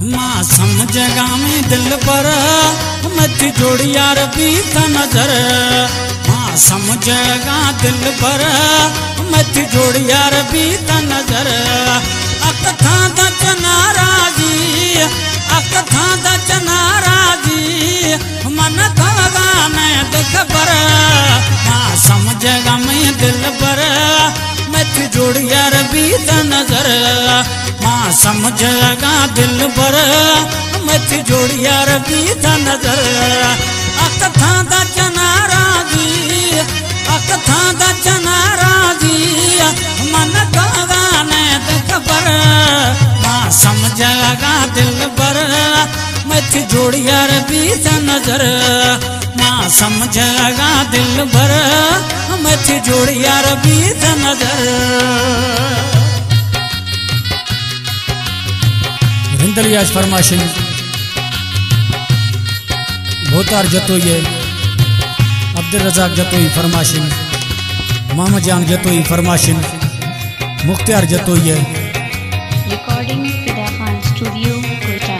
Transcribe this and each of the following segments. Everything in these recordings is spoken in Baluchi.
ما سمجھگا میں دلبر، مت جوڑ یار بیت نظر۔ ما سمجھگا دلبر، مت جوڑ یار بیت نظر۔ اک تھاں دا چہ ناراضی، اک تھاں دا چہ ناراضی، من کاغا نہ دکھ بر۔ ما سمجھگا میں دلبر، مت جوڑ یار بیت نظر۔ ما سمجھگا دلبر، مت جوڑ یار بیت نظر۔ اک تھاں دا چہ ناراضی، اک تھاں دا چہ ناراضی، من کاغا نہ دکھ بر۔ ما سمجھگا دلبر، مت جوڑ یار بیت نظر۔ ما سمجھگا دلبر، مت جوڑ یار بیت نظر۔ رندلیاش فرماشن، بھوتار جتوئی، عبدالرزاق جتوئی فرماشن، محمد جان جتوئی فرماشن، مختیار جتوئی۔ Recording فدا خان اسٹوڈیو کوئٹہ۔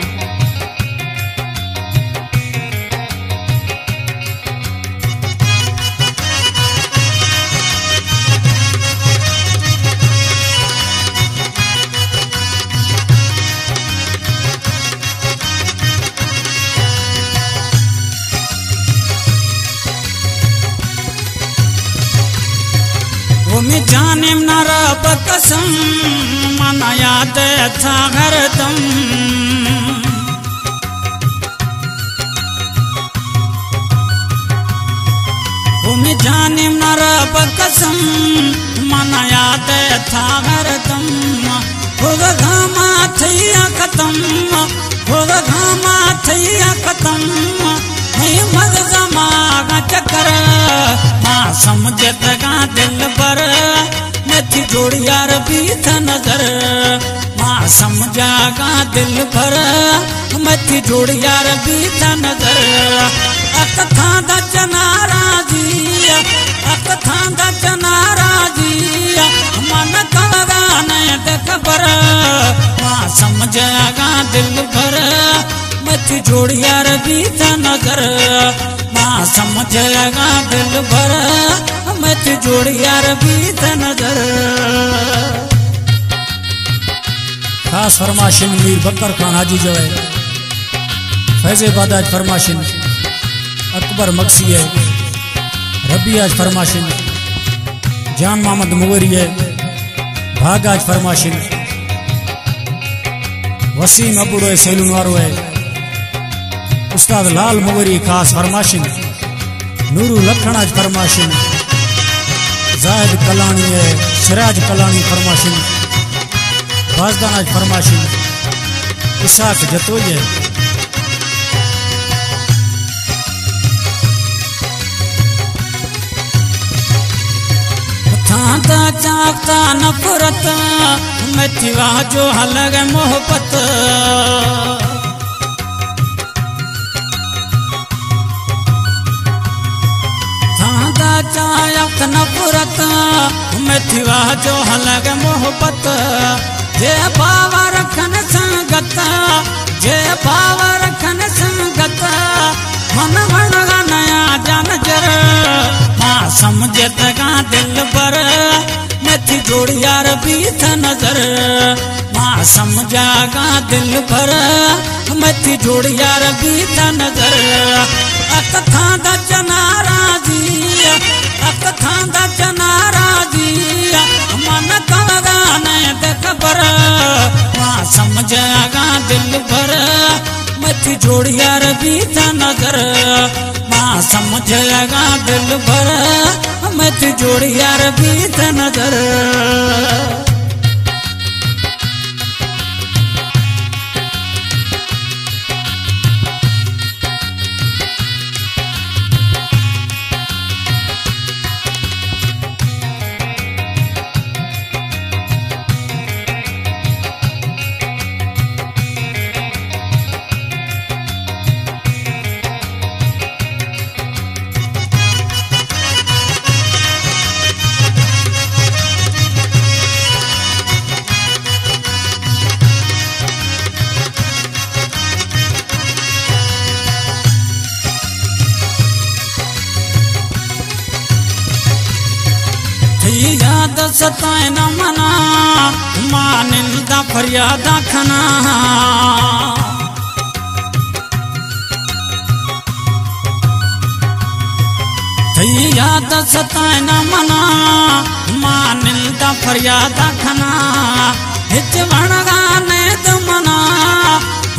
او می جانم نارا بقسم، من یاد تھا ہر دم۔ او می جانم نارا بقسم، من یاد تھا ہر دم۔ خود غما تھیا ختم، خود غما تھیا ختم، میں مغز ما چکر۔ ما سمجھتگا دلبر، مت جوڑ یار بیت نظر۔ ما سمجھگا دلبر، مت جوڑ یار بیت نظر۔ اک تھاں دا چہ ناراضی، اک تھاں دا چہ ناراضی، من کاغا نہ دکھ بر۔ ما سمجھگا دلبر، مت جوڑ یار بیت نظر۔ ما سمجھگا دلبر، مت جوڑ یار بیت نظر۔ خاص فرماشن میر بکر خان حاجی جو ہے، فیض آباد آج فرماشن اکبر مگسی ہے، ربی آج فرماشن جان محمد مغوری ہے، بھاگ آج فرماشن وسیم ابڑو ہے، سیلون وارو ہے، استاد لال مغوری خاص فرماشن، نورو لکھن آج فرماشن، زاہد کلانی ہے، سراج کلانی فرماشن، بازدان آج فرماشن، اسحاق جتوئی ہے۔ تھاں دا چاکتا نفرت، میں تھی واہ جو ہلگ محبت۔ تھاں دا چاکتا نفرت، میں تھی واہ جو ہلگ محبت۔ جے باور کن سنگت، جے باور کن سنگت، من ونگا نیا جان جر۔ ما سمجھتگا دلبر، مت جوڑ یار بیت نظر۔ ما سمجھگا دلبر، مت جوڑ یار بیت نظر۔ اک تھاں دا چہ ناراضی، اک تھاں دا چہ ناراضی، من کاغا نہ دکھ بر۔ ما سمجھگا دلبر، مت جوڑ یار بیت نظر۔ ما سمجھگا دلبر، مت جوڑ یار بیت نظر۔ ستائیں نہ منا، ما نندا فریادا کھنا۔ تئی یاد ستائیں نہ منا، ما نندا فریادا کھنا۔ ہچ وڑگا نید منا،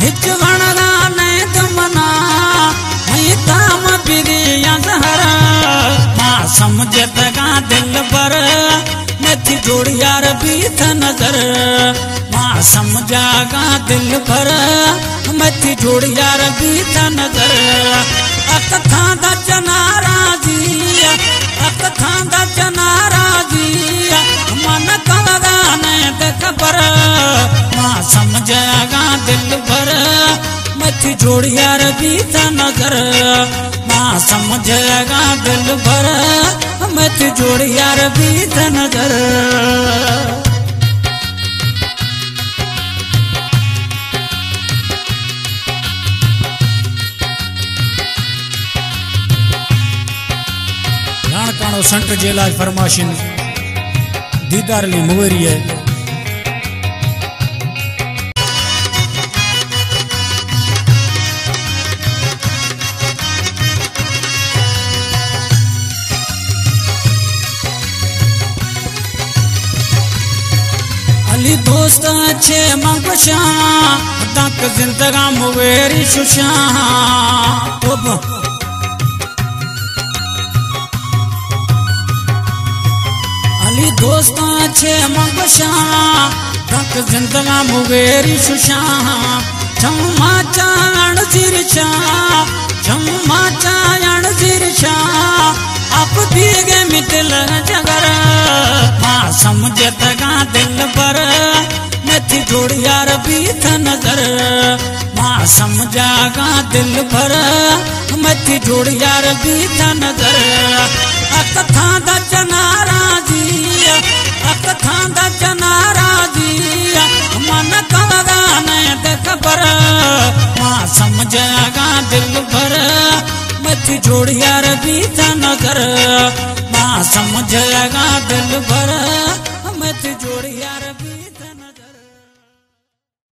ہچ وڑگا نید منا، مئی تام بری ازہر۔ ما سمجھتگاں دلبر، مئی تئی جوڑ یار بیت نظر۔ ما سمجھاگاں دلبر، مئی تئی جوڑ یار بیت نظر۔ اک تھاں دا چنا راضی، اک تھاں دا چنا راضی، من کلگا نید خبر۔ ما سمجھاگاں دلبر، مئی تئی جوڑ یار بیت نظر۔ ما سمجھاگاں دلبر، مئی تئی جوڑ یار بیت نظر۔ لاݨکانو سنٹ جیلاج فرماشن دیدار علی مویری ہے۔ علی دوست اچھے من گوشاں، دانکہ زندگاں مویری شوشاں۔ تو ب- علی دوستاں چے من گوشاں، دانکہ زندگاں مویری شوشاں۔ چما چاین زیر شاں، چما چاین زیر شاں، اپ بیگے می دل جگر۔ ما سمجھتگاں دلبر، مئی تئی جوڑ یار بیت نظر۔ ما سمجھاگاں دلبر، مئی تئی جوڑ یار بیت نظر۔ اک تھاں دا چنا راضی، اک تھاں دا چنا راضی، من کلگا نید خبر۔ ما سمجھاگاں دلبر، مئی تئی جوڑ یار بیت نظر۔ ما سمجھاگاں دلبر، مئی تئی جوڑ یار بیت